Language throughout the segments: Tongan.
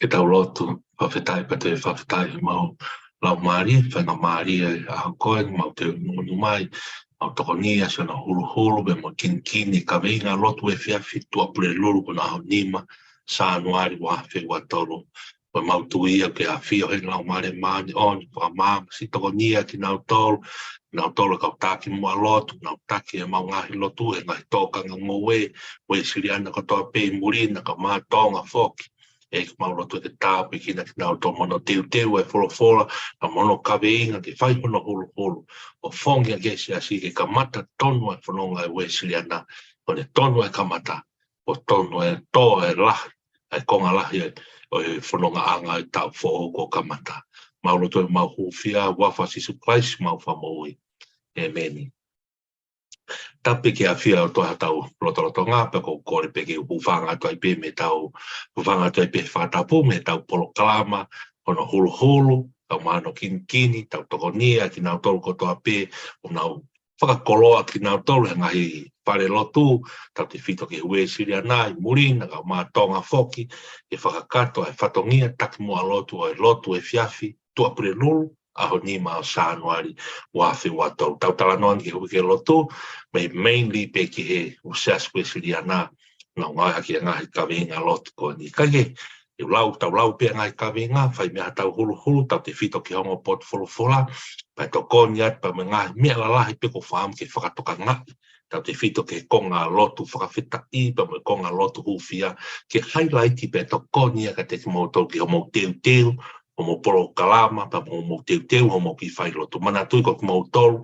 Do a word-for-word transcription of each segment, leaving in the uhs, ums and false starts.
Ke tau lotu. Fakafetaʻi pea toe fakafetaʻi mau laumālie, faingamālie ʻa e ʻaho ko eni, mau toe monū mai, mau tokoni ʻa siʻono huluhulu, pea mo kinikini, kaveinga lotu efiafi Tuʻapulelulu ko hono ʻaho nima Sānuali ua afe ua tolu. Ko e mau tui ia ke ʻafio he Laumālie Māʻoniʻoni, fakamaama, siʻi tokoni ʻa kinautolu, kinautolu kau taki muʻa lotu, nau taki ʻemau ngaahi lotu, he ngaahi tokanga ngoue, Uēsiliana kotoa pē ʻi muli na kae ʻumaʻā Tonga foki. ʻE ʻEiki mau lotu ke tāpuekina kinautolu mo hono teuteu ʻa e folofola, pea mo hono kaveinga ke fai hono huluhulu. ʻO fongi ʻa e siasi ke kamata tonu ʻa e fononga ʻa e Uēsiliana, ʻo ne tonu ʻa e kamata, ʻo tonu ʻa e tō ʻa e lahi, ʻa e konga lahi ʻo e fonongaʻanga ʻo e taʻu foʻou kuo kamata. Mau lotu ʻi he mau hūfia, huafa ʻo Sīsū Kalaisi homau Fakamoʻui. ʻĒmeni. Tapu ke ʻafio ʻa e ʻOtua ʻi hotau lotolotonga, pea ʻoku ou kole pē ke u hūfanga atu ai pē mei heʻetau, hūfanga atu ai pē he fakatapu mei heʻetau polokalama, hono huluhulu, kae ʻumaʻā hono kinikini, tau tokoni ʻa kinautolu kotoa pē ʻoku nau fakakoloa kinautolu he ngaahi fale lotu, tautefito ki he Uēsiliana ʻi muli na kae ʻumaʻā Tonga foki, ke fakakakato ʻa e fatongia taki muʻa lotu ʻo e lotu efiafi Tuʻapulelulu, ʻaho nima ʻo Sānuali ua afe ua tolu. Tau talanoa eni ki he uike lotu, mei mainly pē ki he Siasi Uēsiliana, nau ngāueʻaki ʻa e ngaahi kaveinga lotu ko eni. Kae kehe, ʻe u lau, tau lau pē ʻa e ngaahi kaveinga, fai mei ai haʻatau huluhulu, tautefito ki he ongo potu folofola, pea tokoni atu pea mo e ngaahi meʻa lalahi pē ʻoku ou fakaʻamu ke fakatokangaʻi, tautefito ki he konga lotu fakafetaʻi, pea mo e konga lotu hūfia, ke highlight pea tokoni atu kiate kimoutolu ki hoʻomou teuteu, hoʻomou polokalama, pea mo hoʻomou teuteu, hoʻomou kiʻi fai lotu. Manatuʻi ko kimoutolu,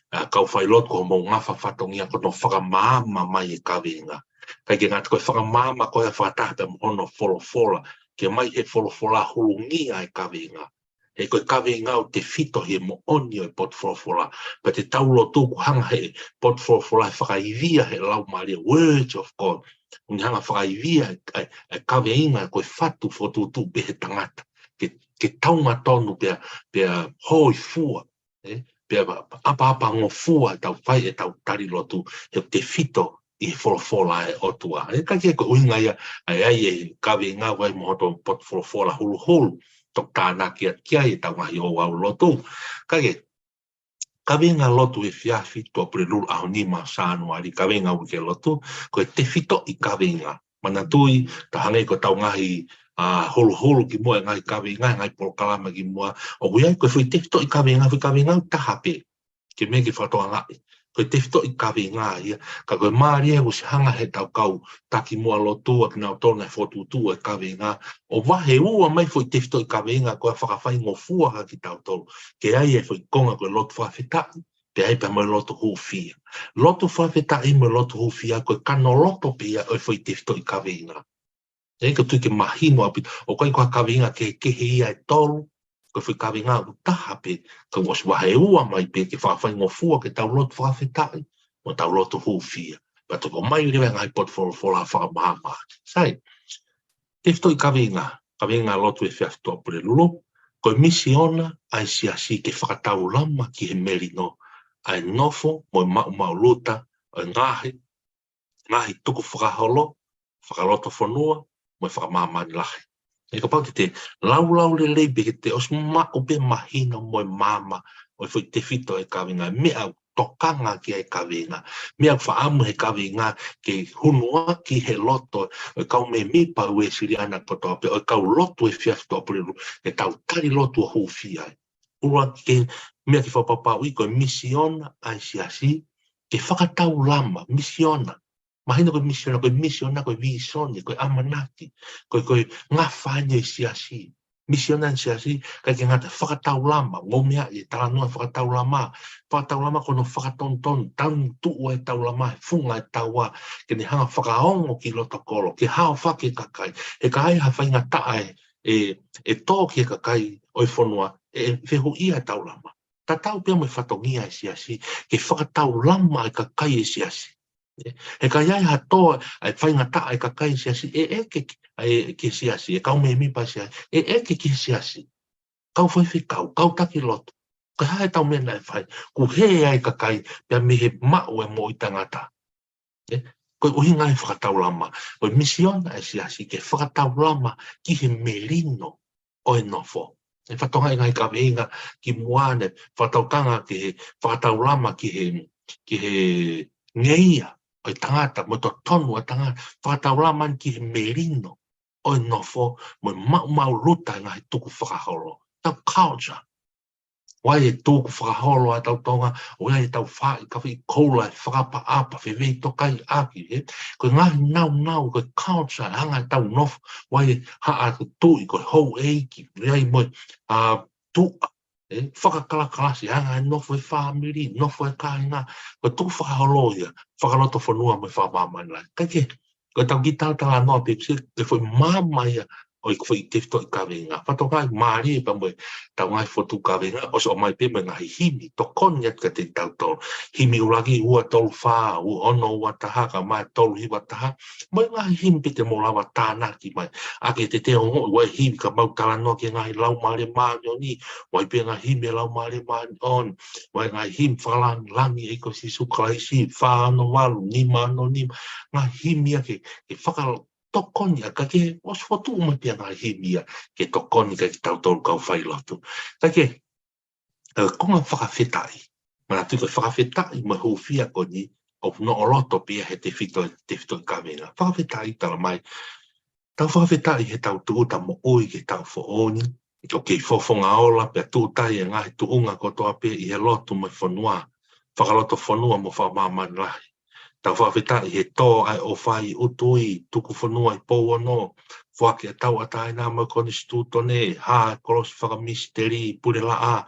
ʻa e kau fai lotu ko hoʻomou ngafa fatongia ko hono fakamaama mai ʻa e kaveinga. ʻIkai ke ngata ko e fakamaama ko ia fakataha pea mo hono folofola, ke ʻomai he folofola hulungia ʻa e kaveinga. He ko e kaveinga ʻoku tefito he moʻoni ʻo e potu folofola. Pea te tau lotu ʻoku hanga he potu folofola ʻo fakaivia he Laumālie, Word of God. ʻOku ne hanga ʻo fakaivia ʻa e, ʻa e, ʻa e kaveinga ko e fatu fokotuʻutuʻu pē he tangata. Ke, ke taunga tonu pea, pea hōifua, ē? Pea ʻapaʻapangofua ʻetau fai ʻetau tali lotu he ʻoku tefito ʻi he folofola ʻa e ʻOtua. ʻIkai ke ko e ʻuhinga ia ʻa e ʻai ʻa e kaveinga ʻoku ʻai mo hoto potu folofola huluhulu, toki tānaki atu ki ai ʻetau ngaahi ouau lotu. Kae kehe, kaveinga lotu efiafi Tuʻapulelulu ʻaho nima Sānuali, kaveinga uike lotu, ko e tefitoʻi kaveinga. Manatuʻi, tau hangē ko ʻetau ngaahi, ʻa, huluhulu kimuʻa ʻi he ngaahi kaveinga, ngaahi polokalama kimuʻa, ʻoku ʻi ai ko e foʻi tefitoʻi kaveinga, foʻi kaveinga ʻe taha pē. Ke meʻa ke fakatokangaʻi. Ko e tefitoʻi kaveinga ia, ka ko e mālie ʻoku ʻosi hanga heʻetau kau taki muʻa lotu ʻa kinautolu naʻe fokotuʻutuʻu ʻa e kaveinga, ʻo vaheua mai foʻi tefitoʻi kaveinga ko e fakafaingofua kiate kitautolu. Ke ʻai ʻa e foʻi konga ko e lotu fakafetaʻi, pea ʻai pea mo e lotu hūfia. Lotu fakafetaʻi mo e lotu hūfia ko e kano loto pē ia ʻo e foʻi tefitoʻi kaveinga. ʻE, ʻoku ou tui ke mahino ʻaupito, ʻoku ʻikai ko ha kaveinga kehekehe ia ʻe tolu, ko e foʻi kaveinga ʻoku taha pē, ka ʻoku ʻosi vaheua mai pē ke fakafaingofua ke tau lotu fakafetaʻi, mo tau lotu hūfia. Pea toki ʻomai leva ʻa e ngaahi potu folofola fakamaama. Sai, tefitoʻi kaveinga, kaveinga lotu efiafi Tuʻapulelulu, ko e misiona ʻa e siasi ke fakataulama ki he melino, ʻa e nofo mo e maʻumaʻuluta ʻo e ngaahi, ngaahi tukufakaholo, fakalotofonua, mo e fakamāmani lahi. ʻE kapau te te laulau lelei pē ke te ʻosi maʻu pē mahino mo e maama ʻo e foʻi tefito ʻo e kaveinga, meʻa ʻoku tokanga ki ai ʻa e kaveinga, meʻa ʻoku fakaʻamu he kaveinga ke hunuaki he loto ʻo e kau mēmipa Uēsiliana kotoa pē, ʻo e kau lotu efiafi Tuʻapulelulu, ke tau tali lotu ʻo hūfia ai. ʻUluaki, meʻa ke fakapapauʻi ko e misiona ʻa e siasi, ke fakataulama, misiona. Mahino ko e misiona, ko e misiona, ko e vīsone, ko e ʻamanaki, ko e, ko e ngafa ʻeni ʻo e siasi. Misiona ʻa e siasi, ʻikai ke ngata, fakataulama, ngou meʻa ʻi he talanoa fakataulama, fakataulama ko hono fakatonutonu, tau tuʻu ʻa e taulama he funga ʻo e taua, ke ne hanga ʻo fakaongo ki loto kolo, ke haofaki e kakai, he ka ai ha faingataʻa ʻe, ʻe, ʻe tō ki he kakai ʻo e fonua, ʻe, ʻe fehuʻia e taulama. Tatau pē mo e fatongia ʻa e siasi, ke fakataulama ʻa e kakai ʻo e siasi. He ka ai ha tō ʻa e faingataʻa ʻa e kakai ʻo e siasi, ʻe ʻeke ki, ʻa e, ki he siasi, ʻa e kau mēmipa ʻo e siasi, ʻe ʻeke ki he siasi. Kau faifekau, kau taki lotu. Ko e hā ʻetau meʻa naʻe fai, kuo hē ai e kakai, pea mei he maʻu ʻa e moʻui taʻengata. ʻE, Ko e ʻuhinga e fakataulama. Ko e misiona e siasi ke fakataulama ki he melino ʻo e nofo. ʻE fatongia e ngaahi kaveinga kimuʻa ni, fakatautanga ki he fakataulama ki he, ki he ngeia ʻo e tangata, mo e totonu ʻo e tangata, fakataulama ki he melino ʻo e nofo, mo e maʻumaʻuluta e ngaahi tukufakaholo. Tau culture. ʻOku ʻi ai e tukufakaholo ʻa e tau Tonga, ʻoku ʻi ai e tau faʻahikehe koula, e fakaʻapaʻapa, feveitokaiʻaki, ē. Ko e ngaahi naunau, ko e culture, anga e tau nofo, ʻoku ʻi ai e haʻa tuʻi, ko e houʻeiki, ʻoku ʻi ai mo e, ʻa, tuʻa, ē, fakakalakalasi, anga e nofo e fāmili, nofo e kāinga, ko e tukufakaholo ia, fakalotofonua mo e fakamāmani lahi. Kae kehe, ko e tau kiʻi talatalanoa pē, ʻoku ʻi ai e foʻi maama ia ʻo e foʻi tefitoʻi kaveinga. Fatongia mālie pea mo e tau ngaahi fotu kaveinga, ʻosi ʻomai pē mo e ngaahi himi, tokoni atu kiate kitautolu. Himi ʻuluaki ua tolu fā, ua ono ua taha, kae ʻumaʻā e tolu hiva taha. Mo e ngaahi himi pē te mou lava tānaki mai. ʻA ke te te ongoʻi ʻa e himi ka mau talanoa ki he ngaahi Laumālie Māʻoniʻoni, ʻoku ʻi ai pē ngaahi himi e Laumālie Māʻoniʻoni, ʻoku ʻi ai ngaahi himi fakalāngilangi ʻEiki ko Sīsū Kalaisi, fā ono valu, nima ono nima, ngaahi himi ia ke, ke fakatokoni ʻa e kakai, ʻosi fotu mai pē ngaahi himi ia ke tokoni kiate kitautolu kau failotu. Kae kehe, ʻa e konga fakafetaʻi. Manatuʻi ko e fakafetaʻi mo e hūfia ko eni, ʻoku noʻo loto pē ia he tefito, tefitoʻi kaveinga. Fakafetaʻi, tala mai, tau fakafetaʻi he tau tūʻuta moʻui ki he taʻu foʻou ni, ʻoku kei fofonga ola pea tūʻuta ai e ngaahi tuʻunga kotoa pē ʻi he lotu mo e fonua, fakalotofonua mo fakamāmani lahi. Tau fakafetaʻi he tō ʻa e ʻofa ʻi ʻUtui, tuku fonua ʻi Pouono, foaki e tauʻatāina mo e konisitūtone, hā e kolosi fakamisiteli, pule laʻā,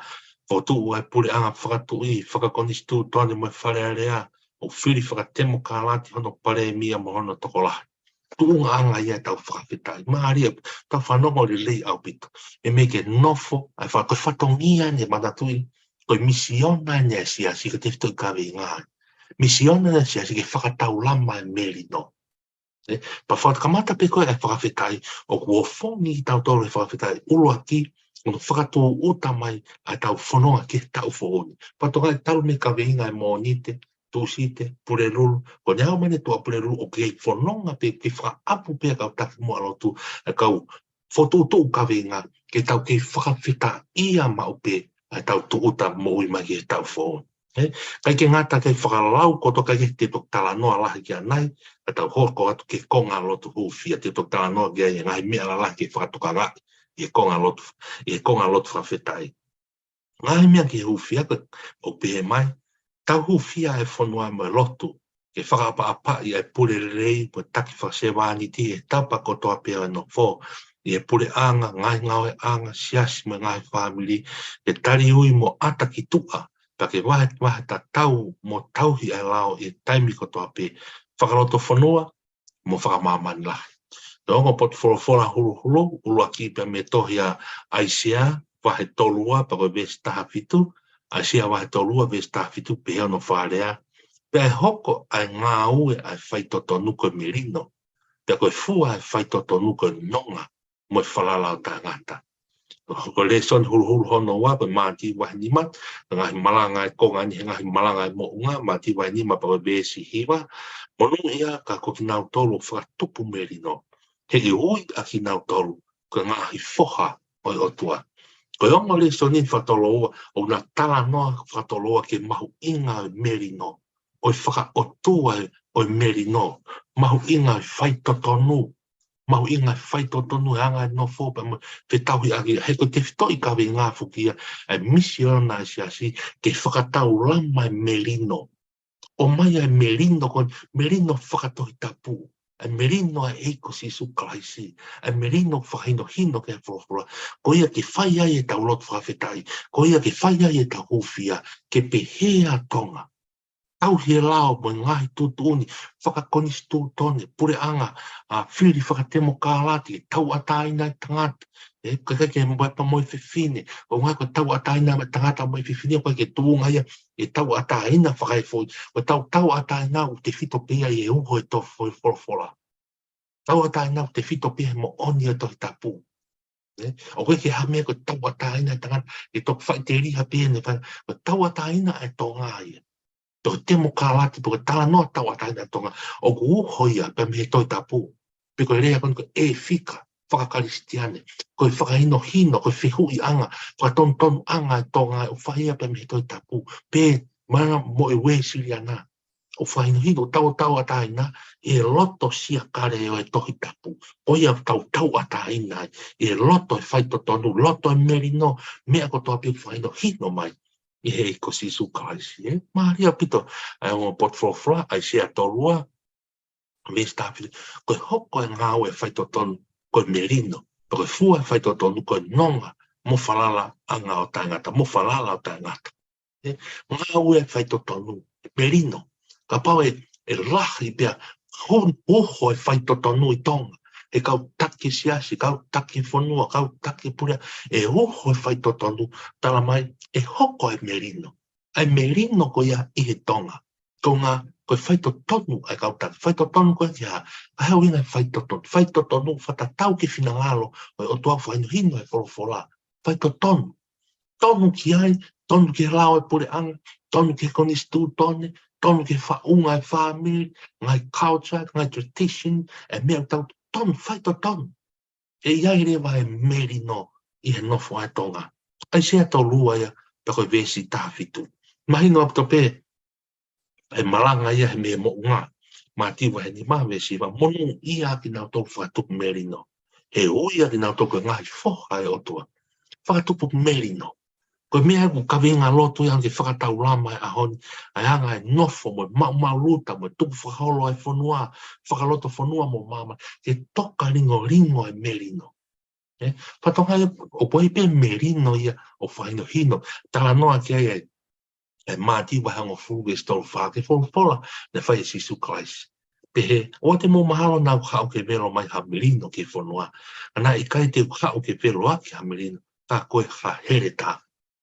fokotuʻu ʻa e puleʻanga fakatuʻi, fakakonisitūtone mo e Fale Alea, ʻo fili fakatemokālati hono palēmia mo hono tokolahi. Tuʻungaʻanga ia ʻetau fakafetaʻi. Mālie, tau fanongo lelei ʻaupito. ʻE meimei ke nofo, ʻa e fa-, ko e fatongia ni, manatuʻi, ko e misiona ni e siasi, ko e tefitoʻi kaveinga. Misiona ni e siasi ke fakataulama e melino. Ē, pea fakakamata pē ko e fakafetaʻi, ʻoku ofongi kitautolu he fakafetaʻi ʻuluaki, ʻo fakatūʻuta mai ʻa e tau fononga ki he taʻu foʻou ni. Fatongia talu mei he kaveinga e Mōnite, Tūsite, Pulelulu, ko ʻene aʻu mai ʻene tuʻa Pulelulu ʻoku kei fononga pē, kei fakaʻapu pē ʻa e kau takimuʻa lotu, ʻa e kau fokotuʻutuʻu kaveinga, ke tau kei fakafetaʻia maʻu pē ʻa e tau tūʻuta moʻui mai ki he taʻu foʻou. Ē, ʻikai ke ngata ke fakalau kotoa, ʻikai ke te toki talanoa lahi ki ai ʻanai, ka tau hoko atu ki he konga lotu hūfia, te toki talanoa ki ai e ngaahi meʻa lalahi ke fakatokangaʻi ʻi he konga lotu, ʻi he konga lotu fakafetaʻi. Ngaahi meʻa ki he hūfia ko e, ʻoku pehē mai, tau hūfia e fonua mo e lotu, ke fakaʻapaʻapaʻi ʻa e pule lelei mo e taki fakasevāniti ʻi he tapa kotoa pē ʻo e nofo, ʻi he puleʻanga, ngaahi ngāueʻanga, siasi mo e ngaahi fāmili, ke tali ui mo ʻata ki tuʻa, pea ke vahevahe tatau mo tauhi ʻa e lao ʻi he taimi kotoa pē, fakalotofonua mo fakamāmani lahi. Ko e ongo potu folofola huluhulu, ʻuluaki pē mei he tohi ʻa ʻAisea, vahe tolu ua, pea ko e veesi taha fitu, ʻAisea vahe tolu ua, veesi taha fitu, pehē hono fakalea, pea ʻe hoko ʻa e ngāue ʻa e faitotonu ko e melino, pea ko e fua ʻa e faitotonu ko e nonga mo e falala ʻo taʻengata. Ko e lēsoni huluhulu hono ua, ko e Mātiu vahe nima, ko e ngaahi malanga e konga ni he ngaahi malanga e moʻunga, Mātiu vahe nima pea ko e veesi hiva, monūʻia ka ko kinautolu ʻoku fakatupu melino, he ʻe ui ʻa kinautolu ko e ngaahi foha ʻo e ʻOtua. Ko e ongo lēsoni fakatoloua, ʻoku na talanoa fakatoloua ki he mahuʻinga ʻo e melino, ʻo e fakaʻotua ʻo e melino, mahuʻinga ʻo e faitotonu, mahuʻinga ʻo e faitotonu he anga e nofo pea mo e fetauhiʻaki, he ko e tefitoʻi kaveinga foki ia ʻa e misiona ʻa e siasi ke fakataulama e melino. ʻOmai ʻa e melino ko e melino fakatohitapu, ʻa e melino ʻa e ʻEiki ko Sīsū Kalaisi, ʻa e melino fakahinohino ki he folofola, ko ia ke fai ai ʻetau lotu fakafetaʻi, ko ia ke fai ai ʻetau hūfia, ke pehē ʻa Tonga. Tauhi e lao mo e ngaahi tuʻutuʻuni fakakonisitūtone, puleʻanga, ʻa, fili fakatemokālati, tauʻatāina e tangata, ē, ʻikai ke mo e, pea mo e fefine, ʻo ngaahi ko e tauʻatāina e tangata mo e fefine, ʻoku ʻikai ke tuʻunga ia ʻi he tauʻatāina fakaefoʻi, ko e tau, tauʻatāina ʻoku tefito pē ia ʻi he uho e tohi folofola. Tauʻatāina ʻoku tefito pē ia he moʻoni e Tohi Tapu. Ē, ʻoku ʻikai ke ha meʻa ko e tauʻatāina e tangata, ke toki faʻiteliha pē ia ne fai, ko e tauʻatāina e Tonga ia. Pe ko e temokālati, pe ko e talanoa tauʻatāina ʻa Tonga, ʻoku uho ia pē mei he Tohi Tapu. Pe ko e lea ko eni ko e ʻēfika fakakalisitiane, ko e fakahinohino, ko e fehuʻiʻanga, fakatonutonuʻanga ʻa Tonga ʻoku fai ia pē mei he Tohi Tapu. Pea mo e Uēsiliana, ʻoku fakahinohino, tauʻatāina ʻi he loto siakale ʻo e Tohi Tapu. Ko ia ʻoku tau tauʻatāina ai, ʻi he loto ʻo e faitotonu, loto ʻo e melino, meʻa kotoa pē ʻoku fakahinohino mai ʻe he ʻEiki ko Sīsū Kalaisi, ē? Mālie ʻaupito ʻa e ongo potu folofola, ʻAisea tolu ua, veesi taha fitu, ko e hoko ʻa e ngāue ʻa e faitotonu ko e melino, pea ko e fua ʻa e faitotonu ko e nonga mo e falalaʻanga ʻo taʻengata, mo e falala ʻo taʻengata. Ē, ngāue ʻa e faitotonu, melino. Kapau ʻe, ʻe lahi pea hū, uho ʻa e faitotonu ʻi Tonga, ʻe he kau taki siasi, kau taki fonua, kau taki puleʻanga, ʻe uho ʻa e faitotonu, tala mai, ʻe hoko ʻa e melino. ʻA e melino ko ia ʻi he Tonga. Ko e ngā, ko e faitotonu ʻa e kau taki. Faitotonu ko ia ki ha, ʻa e ʻuhinga ʻo e faitotonu. Faitotonu fakatatau ki he finangalo ʻo e ʻOtua, fakahinohino ʻe he folofola. Faitotonu. Tonu ki ai, tonu ki he lao ʻo e puleʻanga, tonu ki he konisitūtone, tonu ki he faʻunga ʻo e fāmili, ngaahi culture, ngaahi tradition, ʻa e meʻa ʻoku tau tonu, faitotonu. ʻE ʻi ai leva e melino ʻi he nofo ʻa e Tonga. ʻAisea tolu ua ia, pea ko e veesi taha fitu. Mahino ʻaupito pē ʻa e malanga ia he meʻa moʻunga. Mātiu vahe nima veesi hiva, monūʻia ʻa kinautolu ʻoku fakatupu melino, he ʻe ui ʻa kinautolu ko e ngaahi foha ʻo e ʻOtua. Fakatupu melino. Ko e meʻa ʻoku kaveinga lotu ia ke fakataulama he ʻaho ni, ʻa e anga e nofo mo e maʻumaʻuluta mo e tukufakaholo ʻa e fonua, fakalotofonua mo māmani, ke toka lingolingo e melino. Ē, pea Tonga ia, ʻoku ʻi ai pē melino ia ʻoku fakahinohino, talanoa ki ai ʻa e, ʻa e Mātiu vahe hongofulu veesi tolu fā, ki he folofola naʻe fai ʻe Sīsū Kalaisi. Pehē, ʻoua te mou mahalo naʻa ku haʻu ke velo mai ha melino ki he fonua. Ka naʻe ʻikai te u haʻu ke velo ʻaki ha melino, ka ko e ha heletā.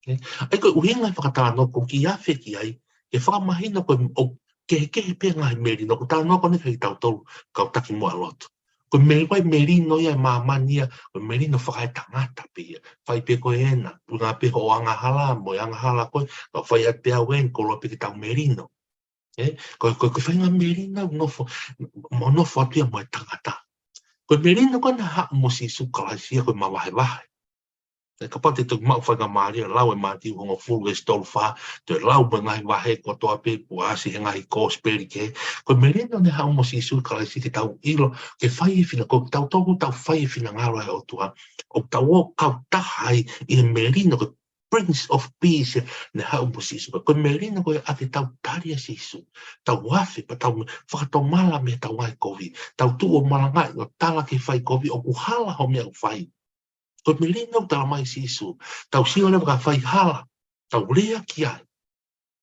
Ē, ʻa ia ko e ʻuhinga e fakatalanoa ko ē ʻoku ou kiʻi afe ki ai, ke fakamahino ko e, ʻoku kehekehe pē ngaahi melino, ʻoku talanoa ko eni kiate kitautolu kau taki muʻa lotu. Ko e meli-, ko e melino ia ʻa māmani ia, ko e melino fakaetangata pē ia. Fai pē ko ena, puna pē hoʻo angahala, mo e angahala ko ē, ka fai atu pē au eni, koloa pē ke tau melino. Ē, ko, ko, ko e faʻahinga melino ʻoku nofo, mo nofo atu ia mo e tangata. Ko e melino ko ē naʻe haʻu mo Sīsū Kalaisi ia ko e mavahevahe. Ē, kapau te tau maʻu faingamālie ʻo lau e Mātiu hongofulu veesi tolu fā, toe lau mo e ngaahi vahe kotoa pē kuo ʻasi he ngaahi kosipeli kehe. Ko e melino naʻe haʻu mo Sīsū Kalaisi ke tau ʻilo, ke fai e fina-, ko kitautolu ʻoku tau fai e finangalo ʻo e ʻOtua, ʻoku tau ō kautaha ai ʻi he melino, ko e Prince of Peace naʻe haʻu mo Sīsū. Ko e melino ko ia ʻa ke tau tali ʻa Sīsū, tau afe pea tau fakatomala mei heʻetau ngaahi kovi, tau tuʻu ʻo malangaʻi ʻo tala ki he faikovi ʻoku hala hoʻo meʻa ʻoku fai. Ko e melino ʻoku talamai ʻe Sīsū, tau sio leva ki ha faihala, tau lea ki ai.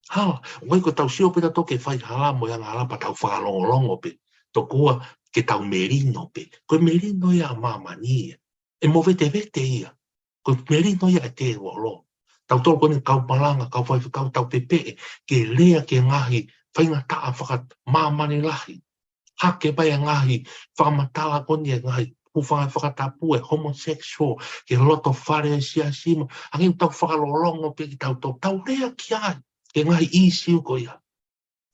Hala, ʻoku ʻikai ko ʻetau sio pē tautolu ki he faihala mo e angahala pea tau fakalongolongo pē, tokua ke tau melino pē. Ko e melino ia ʻa māmani ia. ʻE movetevete ia. Ko e melino ia ʻa e tēvolo. Tautolu ko eni kau malanga, kau faifekau, tau pepeʻe ke lea ki he ngaahi faingataʻa fakamāmani lahi. Hake mai e ngaahi fakamatala ko eni, e ngaahi hūfanga he fakatapu, e homosexual, ki he loto fale ʻo e siasi mo, hangē ʻoku tau fakalongolongo pē kitautolu, tau lea ki ai, ki he ngaahi ʻīsiu ko ia.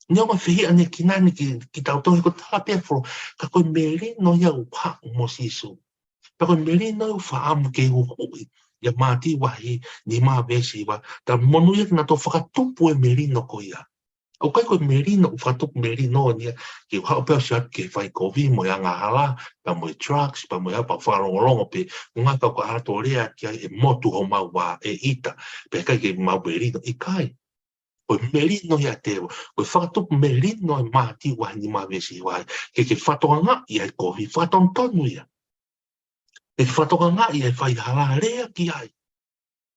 Neongo e fehiʻanekina eni ki, kitautolu he ko e tala pē ʻa e folofola, ka ko e melino ia ʻoku haʻu mo Sīsū. Pea ko e melino ia ʻoku fakaʻamu ke uhuʻi ʻia Mātiu vahe nima veesi hiva, tala monūʻia ʻa kinautolu ʻoku fakatupu e melino ko ia. ʻOku ʻikai ko e melino, ʻoku fakatupu melino eni ia ke u haʻu pē ʻo sio atu ki he faikovi mo e angahala, pea mo e drugs, pea mo e ʻā, pea fakalongolongo pē, ngata ka u ʻalu atu ʻo lea ki ai ʻe motu homau vā, ʻe ʻita, pea ʻikai ke mau melino, ʻikai. Ko e melino ia ʻa e tēvolo, ko e fakatupu melino ʻa e Mātiu vahe nima veesi hiva, ke ke fakatokangaʻi ʻa e kovi, fakatonutonu ia. Ke ke fakatokangaʻi ʻa e faihala, lea ki ai.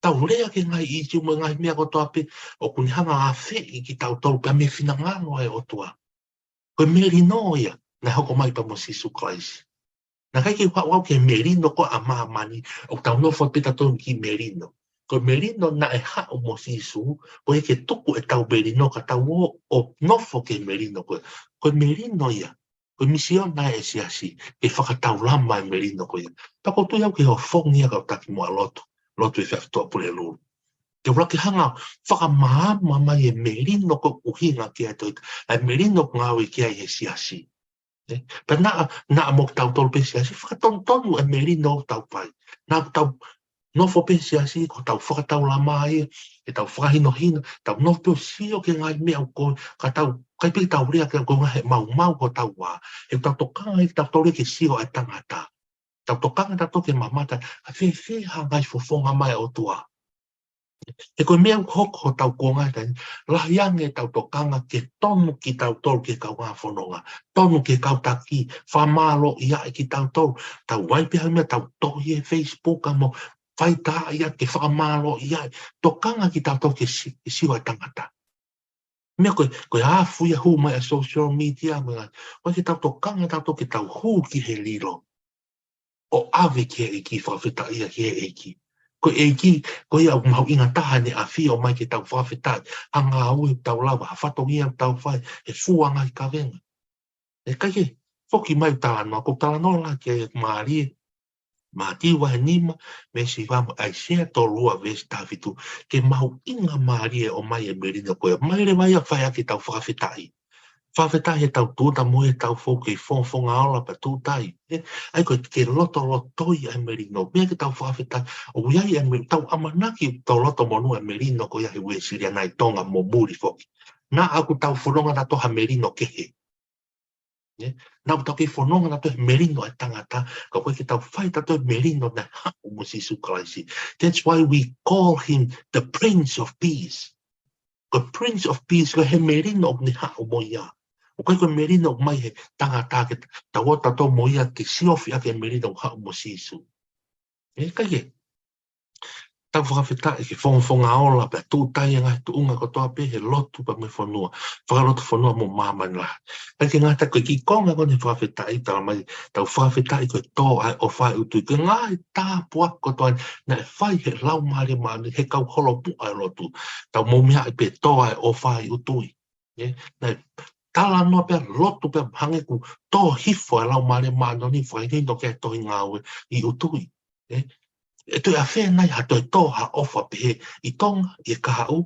Tau lea ki he ngaahi ʻīsiu mo e ngaahi meʻa kotoa pē ʻoku ne hanga ʻo afeʻi kitautolu pea mei he finangalo ʻo e ʻOtua. Ko e melino ia naʻe hoko mai pea mo Sīsū Kalaisi. Naʻe ʻikai ke u haʻu au ki he melino ko ē ʻa māmani, ʻoku tau nofo pē tautolu ki he melino. Ko e melino naʻe haʻu mo Sīsū, ko ia ke tuku ʻetau melino ka tau ō ʻo nofo ki he melino ko ē. Ko e melino ia. Ko e misiona ʻa e siasi, ke fakataulama e melino ko ia. Pea ʻoku ou tui au ke hofongi ʻa e kau taki muʻa lotu, lotu ʻi he Efiafi Tuʻapulelulu. Ke ʻuluaki hanga ʻo fakamaama mai e melino ko e ʻuhinga ki ai e tohi, ʻa e melino ʻoku ngāue ki ai he siasi. Ē, pea naʻa, naʻa mo kitautolu pē siasi, fakatonutonu e melino ʻoku tau fai. Naʻa tau nofo pē siasi, ko ʻetau fakataulamai, ʻetau fakahinohino, tau nofo pē ʻo sio ki he ngaahi meʻa ʻoku, ka tau, ʻikai pē ke tau lea ki he ngaahi maumau hotau vā. He tau tokanga ʻi heʻetau tau lea ke sio ʻa e tangata. Tau tokanga tautolu ke mamata, ʻa fēfē ha ngaahi fofonga mai ʻa e ʻOtua. He ko e meʻa ʻoku hoko hotau kuonga he taimi ni, lahi ange ʻetau tokanga ke tonu kitautolu ki he kaungā fononga, tonu ki he kau taki, fakamālōʻia ʻe kitautolu, tau ʻai pē ha meʻa tau tohi he Facebook ʻa mo faitaaʻi ʻa ke fakamālōʻia, tokanga kitautolu ke si-, ke sio ʻa e tangata. Meʻa ko e, ko e afu ia hū mai ʻa e social media, meʻa, ʻoku ʻikai ke tau tokanga tautolu ke tau hū ki he lilo ʻo ʻave ki he ʻEiki, fakafetaʻia ki he ʻEiki. Ko e ʻEiki, ko ia ʻoku mahuʻinga taha ʻene ʻafio mai ke tau fakafetaʻi, ha ngāue ʻoku tau lava, ha fatongia ʻoku tau fai, he fua ngaahi kavenga. ʻE ʻikai ke, foki mai talanoa, ko e talanoa la ki ai mālie, Mātiu vahe nima, veesi hiva mo ʻAisea tolu ua veesi taha fitu, ke mahuʻinga mālie ʻo mai e melino ko ia, mai leva ia fai ʻaki ʻetau fakafetaʻi. Fakafetaʻi he tau tūʻuta mo e tau fou ke fonga ola pea tūʻuta ai. Ē, ʻa ia ko e ke lotolotoi ʻa e melino. Meʻa ke tau fakafetaʻi. ʻOku ʻi ai e mel-, tau ʻamanaki tau loto monū ʻa e melino ko ia he Uēsiliana ʻi Tonga mo muli foki. Naʻa ʻoku tau fononga tautolu ha melino kehe. Ē, naʻa ʻoku tau kei fononga tautolu he melino ʻa e tangata, ka ʻoku ʻikai ke tau fai tautolu he melino naʻe haʻu mo Sīsū Kalaisi. That's why we call him the Prince of Peace. Ko e Prince of Peace, ko e he melino ʻoku ne haʻu mo ia. ʻOku ʻikai ko e melino ʻoku mai he tangata ke tau ō tautolu mo ia ke siofi ʻaki e melino ʻoku haʻu mo Sīsū. Ē, ʻikai ke tau fakafetaʻi ke fongafonga ola pea tūʻuta ai e ngaahi tuʻunga kotoa pē he lotu pea mo e fonua. Fakalotofonua mo māmani lahi. ʻIkai ke ngata ko e kiʻi konga ko eni fakafetaʻi tala mai, tau fakafetaʻi ko e tō ʻa e ʻofa ʻi ʻUtui. Ko e ngaahi tāpuaki kotoa naʻe fai he Laumālie Māʻoniʻoni he kau holopuʻa ʻo e lotu. Tau mou meaʻi pē tō ʻa e ʻofa ʻi ʻUtui. Ē, naʻe talanoa pea lotu pea hangē kuo tō hifo e Laumālie Māʻoniʻoni fakahinohino ki he tohi Ngāue ʻi ʻUtui. Ē, ʻe toe ʻafē nai ha toe tō ha ʻofa pehē ʻi Tonga, ʻi he kahaʻu,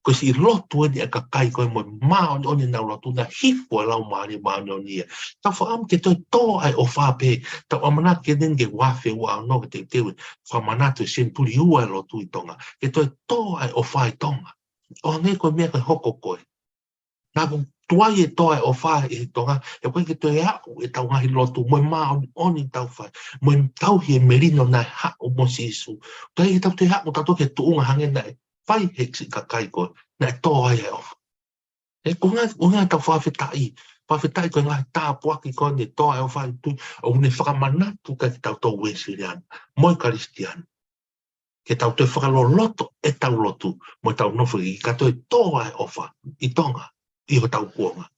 ko e siʻi lotu eni ʻa e kakai ko ē mo e māʻoniʻoni ʻenau lotu naʻe hifo e Laumālie Māʻoniʻoni ia. Tau fakaʻamu ke toe tō ʻa e ʻofa pehē, tau ʻamanaki ke neni ke ua afe ua ono ke teuteu e fakamanatu e senituli ua e lotu ʻi Tonga. Ke toe tō ʻa e ʻofa ʻi Tonga. ʻO hangē ko e meʻa ko ē hoko ko ē. Naʻa ʻoku tuai e tō ʻa e ʻofa ʻi Tonga, he ʻoku ʻikai ke toe aʻu ʻetau ngaahi lotu, mo e māʻoniʻoni ʻoku tau fai, mo e tauhi e melino naʻe haʻu mo Sīsū. ʻOku ʻikai ke tau toe aʻu tautolu ki he tuʻunga hangē naʻe fai he siʻi kakai ko ē, naʻe tō ai e ʻofa. Ē, ko e ngaahi, ko e ngaahi tau fakafetaʻi, fakafetaʻi ko e ngaahi tāpuaki ko eni tō ʻa e ʻofa ʻi ʻUtui, ʻoku ne fakamanatu kiate kitautolu Uēsiliana, mo e Kalisitiane. Ke tau toe fakaloloto ʻetau lotu, mo ʻetau nofo ʻi ka toe tō ʻa e ʻofa ʻi Tonga, ʻi hotau kuonga.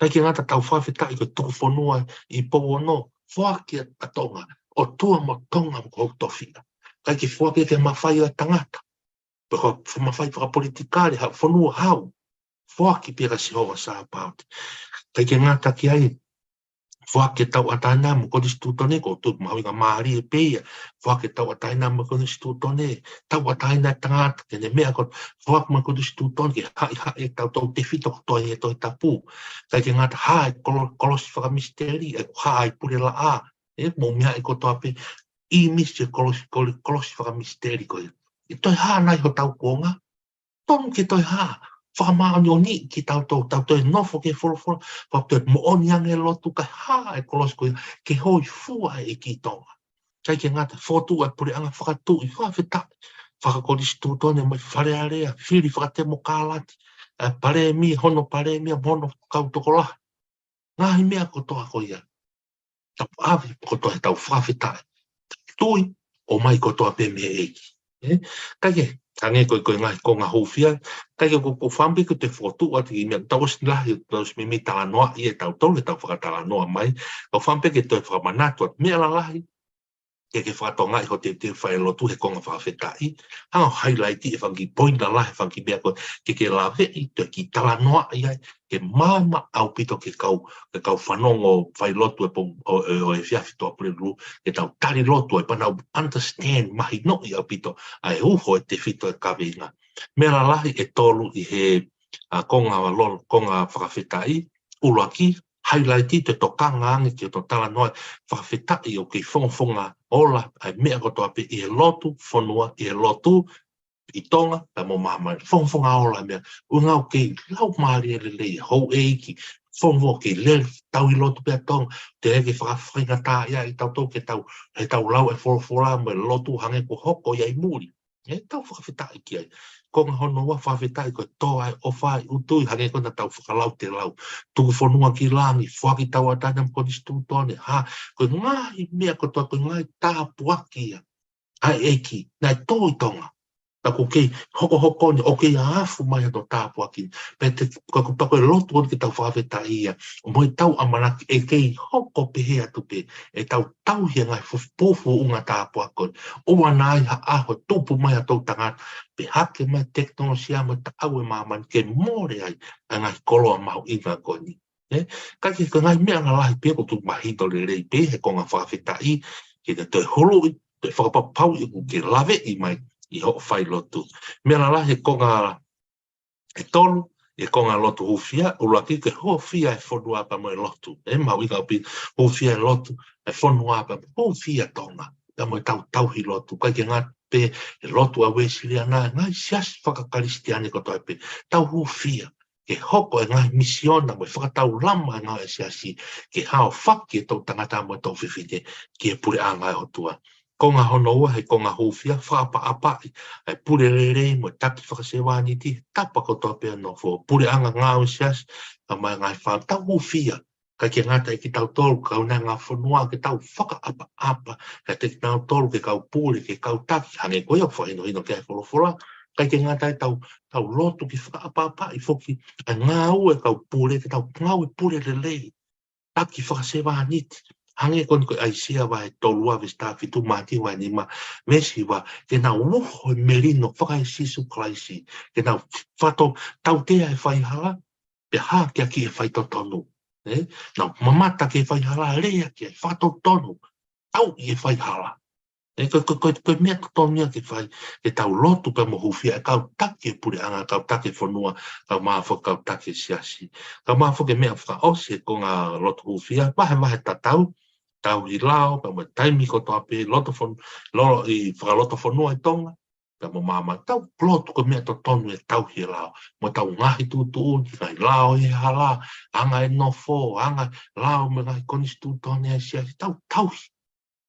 ʻIkai ke ngata tau fakafetaʻi ko e tuku fonua ʻi Pouono, foaki ʻa Tonga, ʻOtua mo Tonga ko hoku tofiʻa. ʻIkai ke foaki ke mafai ʻa e tangata, pe ko e mafai fakapolitikale, ha fonua hau, foaki pē kia Sihova Sāpaoti. ʻIkai ke ngata ki ai, foaki e tauʻatāina mo e konisitūtone, ko e tuʻu mahuʻinga mālie pē ia, foaki e tauʻatāina mo e konisitūtone, tauʻatāina e tangata, ke ne meʻa ko e foaki mo e konisitūtone, ke haʻihaʻi e tau tau tefito kotoa ʻi he Tohi Tapu. ʻIkai ke ngata hā e kolo-, kolosi fakamisiteli, ʻe hā e pule laʻā, ē, mou meaʻi kotoa pē, ʻi misi e kolosi, kolo-, kolosi fakamisiteli ko ia. ʻE toe hā nai hotau kuonga, tonu ke toe hā, fakamāʻoniʻoniʻi kitautolu, tau toe nofo ki he folofola, tau toe moʻoni ange e lotu kae hā e kolosi ko ia, ke hōifua e ʻEiki ʻi Tonga. ʻIkai ke ngata, fokotuʻu e puleʻanga fakatuʻi, fakafetaʻi, fakakonisitūtone mo e Fale Alea, fili fakatemokālati, e palēmia, hono palēmia, mo hono kau tokolahi. Ngaahi meʻa kotoa ko ia. Tau ʻave kotoa he tau fakafetaʻi. Tui, ʻomai kotoa pē mei he ʻEiki. Ē? ʻIkai ke, hangē ko e, ko e ngaahi konga hūfia, ʻikai ke ko, ko fēfē ke toe fokotuʻu atu e meʻa, tau ʻosi lahi, tau ʻosi meimei talanoaʻi ʻe tautolu, ʻe tau fakatalanoa mai, ko fēfē ke toe fakamanatu atu, meʻa lalahi, ke ke fakatokangaʻi hoʻo teuteu fai e lotu he konga fakafetaʻi, hanga ʻo highlight e fanga kiʻi poini lalahi, fanga kiʻi meʻa ko ē ke ke laveʻi, toe kiʻi talanoaʻi ai, ke maama ʻaupito ki he kau, ki he kau fanongo failotu e pō, ʻo, ʻo, ʻo e efiafi Tuʻapulelulu, ke tau tali lotu ai pea nau understand, mahinoʻi ʻaupito ʻa e uho e tefito e kaveinga. Meʻa lalahi ʻe tolu ʻi he, ʻa, konga lo-, konga fakafetaʻi, ʻuluaki, highlight ʻi he tokanga ange ki hoto talanoa fakafetaʻi ʻoku kei fongofonga ola ʻa e meʻa kotoa pē ʻi he lotu fonua, ʻi he lotu ʻi Tonga, pea mo māmani. Fongofonga ola e meʻa. ʻUhinga ʻoku kei laumālie lelei e houʻeiki. Fongofonga kei lele tauhi lotu pē ʻa Tonga. Teʻeki fakafaingataʻaʻia ʻe tautolu ke tau, he tau lau e folofola mo e lotu hangē ko e hoko ia ʻi muli. ʻE tau fakafetaʻi ki ai. Konga hono ua fakafetaʻi ko e tō ʻa e ʻofa ʻi ʻUtui hangē ko ʻena tau fakalautelau. Tuku fonua ki langi, foaki tauʻatāina mo e konisitūtone. Ha, ko e ngaahi meʻa kotoa ko e ngaahi tāpuaki ia ʻa e ʻEiki, naʻe tō ʻi Tonga. Pea ʻoku kei hokohoko ni, ʻoku kei afu mai hoto tāpuaki ni. Pea te, ko, ko, pea ko e lotu ʻoku ke tau fakafetaʻi ia, ʻo mo e tau ʻamanaki ʻe kei hoko pehē atu pē, ʻe tau tauhi e ngaahi fufupufu ʻunga tāpuaki ko ē. ʻOua naʻa ai ha ʻaho tupu mai ha tau tangata, pe hake mai tekinolosia mo e taʻau e māmani ke mole ai, ʻa e ngaahi koloa mahuʻinga ko eni. ʻE, ka ke, ka ngaahi meʻa lalahi pē ʻoku tuʻu mahino lelei pē he konga fakafetaʻi, ke ne toe huluʻi, toe fakapapauʻi ʻoku ke laveʻi mai ʻi hoʻo failotu. Meʻa lalahi he konga ʻe tolu, he konga lotu hūfia, ʻuluaki ke hūfia e fonua pea mo e lotu. ʻE, mahuʻinga ʻaupito hūfia e lotu, e fonua pea mo e hūfia Tonga. Pea mo e tau tauhi lotu. ʻIkai ke ngata pē he lotu ʻa Uēsiliana, ngaahi siasi fakakalisitiane kotoa pē. Tau hūfia ke hoko e ngaahi misiona mo e fakataulama e ngaahi siasi, ke haofaki e toʻutangata mo e toʻufefine ki he puleʻanga ʻo e ʻOtua. Konga hono ua he konga hūfia, fakaʻapaʻapaʻi e pule lelei mo e taki fakasevāniti, tapa kotoa pē ʻo e nofo, puleʻanga, ngāue siasi, pea mo e ngaahi fāmili, tau hūfia. ʻIkai ke ngata ʻi kitautolu, kau nai ngaahi fonua ke tau fakaʻapaʻapa, ka te kitautolu ke kau pule, ke kau taki, hangē ko ia ʻoku fakahinohino ki ai e folofola. ʻIkai ke ngata ai, tau, tau lotu ke fakaʻapaʻapaʻi foki ʻa e ngāue e kau pule, ke tau ngāue pule lelei, taki fakasevāniti. Hangē ko eni ko e ʻAisea vahe tolu ua veesi taha fitu, Mātiu vahe nima veesi hiva, ke nau uho he melino faka-Sīsū Kalaisi, ke nau fato-, tautea e faihala, pea hākeakiʻi e faitotonu. ʻE, nau mamata ki he faihala, lea ki ai, fakatotonu, tauʻi e faihala. ʻE, ko, ko, ko, ko e meʻa totonu ia ke fai, ke tau lotu pea mo hūfia e kau taki e puleʻanga, kau taki e fonua, kaeʻumaʻā foki e kau taki e siasi. Kaeʻumaʻā foki e meʻa fakaʻosi he konga lotu hūfia, vahevahe tatau, tauhi lao, pea mo e taimi kotoa pē, loto fon-, lo-, ʻi fakalotofonua ʻi Tonga, pea mo māmani, tau lotu ko e meʻa totonu e tauhi e lao, mo tau ngaahi tuʻutuʻuni, ngaahi lao ʻi he hala, anga e nofo, anga e lao mo e ngaahi konisitūtone ʻa e siasi, tau tauhi,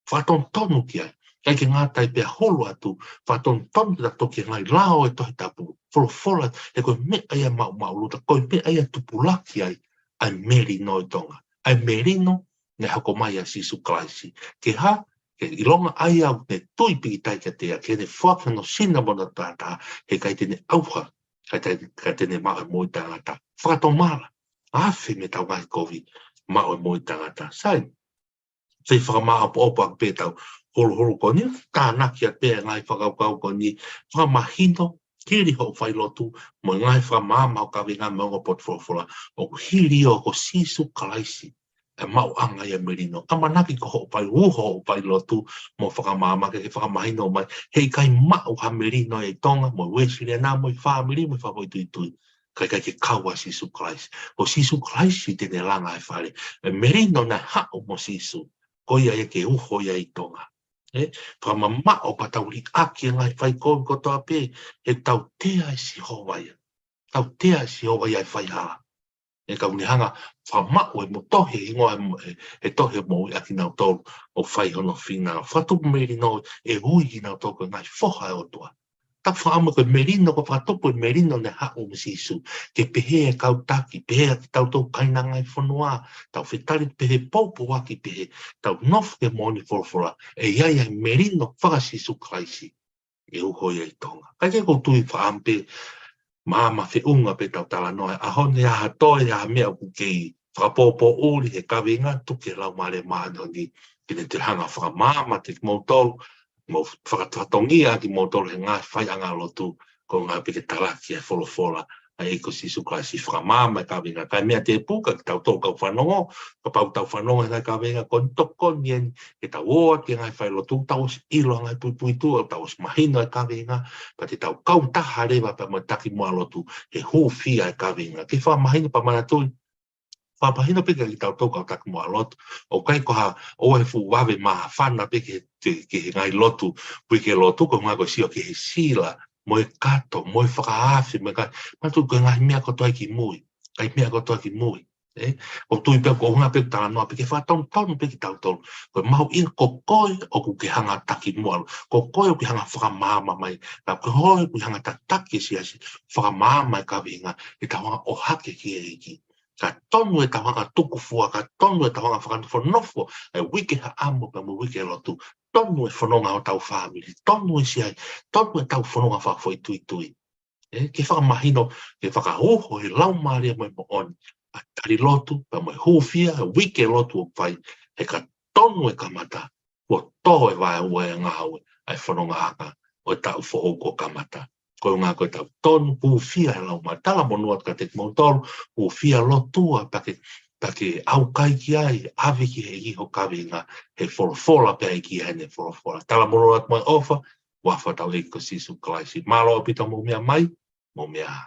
fakatonutonu ki ai. ʻIkai ke ngata ai pea holo atu, fakatonutonu kitautolu ki he ngaahi lao e Tohi Tapu, folofola, he ko e meʻa ia maʻumaʻuluta, ko e meʻa ia tupulaki ai ʻa e melino ʻi Tonga, ʻa e melino naʻe hoko mai ʻia Sīsū Kalaisi. Ke hā, ke ʻilonga ʻa ia ʻoku ne tui pīkitai kiate ia, ke ne foaki hono sino mo hono taʻataʻa, he ʻikai te ne ʻauha, ʻikai te, ʻikai te ne maʻu e moʻui taʻengata. Fakatomala, afe mei he tau ngaahi kovi, maʻu e moʻui taʻengata. Sai, fai fakamāʻopoʻopo ʻaki pē ʻetau holoholo ko eni, tānaki atu pē ngaahi fakakaukau ko eni, fakamahino, hili hoʻo failotu, mo e ngaahi fakamaama ʻo e kaveinga mo e ongo potu folofola, ʻoku hili ia ko Sīsū Kalaisi e maʻuʻanga ia e melino. ʻAmanaki ko hoʻo fai, uho hoʻo failotu mo e fakamaama ke ke fakamahino mai, he ʻikai maʻu ha melino ʻi Tonga, mo e Uēsiliana, mo e fāmili, mo e fakafoʻituitui, ka ʻikai ke kau ʻa Sīsū Kalaisi. Ko Sīsū Kalaisi te ne langa e fale. E melino naʻe haʻu mo Sīsū, ko ia ia ke uho ia ʻi Tonga. ʻE, fakamamaʻo pea tau liʻaki e ngaahi faikovi kotoa pē, he tautea ʻe Sihova ia. Tautea ʻe Sihova ia e faihala. ʻE, ka ʻoku ne hanga fakamaʻu e mo tohi e hingoa e mo-, e, e tohi e moʻui ʻa kinautolu ʻoku fai hono finangalo. Fakatupu melino ʻe ui kinautolu ko e ngaahi foha ʻo e ʻOtua. Tau fakaʻamu ko e melino, ko e fakatupu e melino naʻe haʻu mo Sīsū. Ke pehē e kau taki, pehē ʻa kitautolu kāinanga ʻi fonua, tau fetali pehē, poupouaki pehē, tau nofo ki he moʻoni folofola, ʻe ʻi ai e melino faka-Sīsū Kalaisi ʻe uho ia ʻi Tonga. Kae kehe, ʻoku ou tui fakaʻamu pē, maama feʻunga pē ʻetau talanoa he ʻaho ni, ʻa ha toe, ʻa ha meʻa ʻoku kei fakapōpōʻuli he kaveinga, tuku ki he Laumālie Māʻoniʻoni ke ne toe hanga fakamaama ʻaki kimoutolu, mo fakafatongia ʻaki kimoutolu he ngaahi faiʻanga lotu, ko e ngaahi pē ke talaki e folofola ʻa e ʻEiki ko Sīsū Kalaisi. Fakamaama e kaveinga. Kae meʻa tēpū kiate kitautolu kau fanongo, kapau ʻoku tau fanongo he ngaahi kaveinga ko eni, tokoni eni ke tau ō atu ki he ngaahi failotu, tau ʻosi ʻilo e ngaahi puipuituʻa, tau ʻosi mahino e kaveinga, pea te tau kau taha leva pea mo e takimuʻa lotu he hūfia e kaveinga. Ke fakamahino pea manatuʻi, fakamahino pē kiate kitautolu kau takimuʻa lotu, ʻoku ʻikai ko ha, ʻoua ʻe fuʻu vave māfana pē ki he, ki he ngaahi lotu, uike lotu, ko e ʻuhinga ko e sio ki he sila, mo e kato, mo e fakaafe, mo e ka, manatuʻi ko e ngaahi meʻa kotoa kimui, ngaahi meʻa kotoa kimui. Ē, ʻoku ou tui pē ko e ʻuhinga pē ʻeku talanoa pē ke fakatonutonu pē kitautolu. Ko e mahuʻinga ko koe ʻoku ke hanga takimuʻa lotu, ko koe ʻoku ke hanga fakamaama mai, ka ko koe ʻoku ke hanga tataki e siasi, fakamaama e kaveinga, ke tau hanga ʻohake ki he ʻEiki. Ka tonu ʻetau hanga tukufua, ka tonu ʻetau hanga fakanofonofo e uike haʻamo pea mo e uike lotu, tonu e fononga hotau fāmili, tonu e siasi, tonu ʻetau fononga fakafoʻituitui. Ē, ke fakamahino, ke fakauho he Laumālie mo e moʻoni ʻa e tali lotu, pea mo e hūfia e uike lotu ʻoku fai, he ka tonu e kamata, kuo tō e vaeua e ngāue ʻa e fonongaʻanga ʻo e taʻu foʻou kuo kamata. Ko e ʻuhinga ko ʻetau tonu hūfia he Laumālie. Talamonū atu kiate kimoutolu, hūfia lotua pea ke, pea ke ʻaukai ki ai, ʻave ki he ʻEiki ho kaveinga, he folofola pē ʻa e ʻEiki ʻi heʻene folofola. Talamonū atu mo e ʻofa, huafa hotau ʻEiki ko Sīsū Kalaisi. Mālō ʻaupito hoʻomou meʻa mai, mou meʻa ā.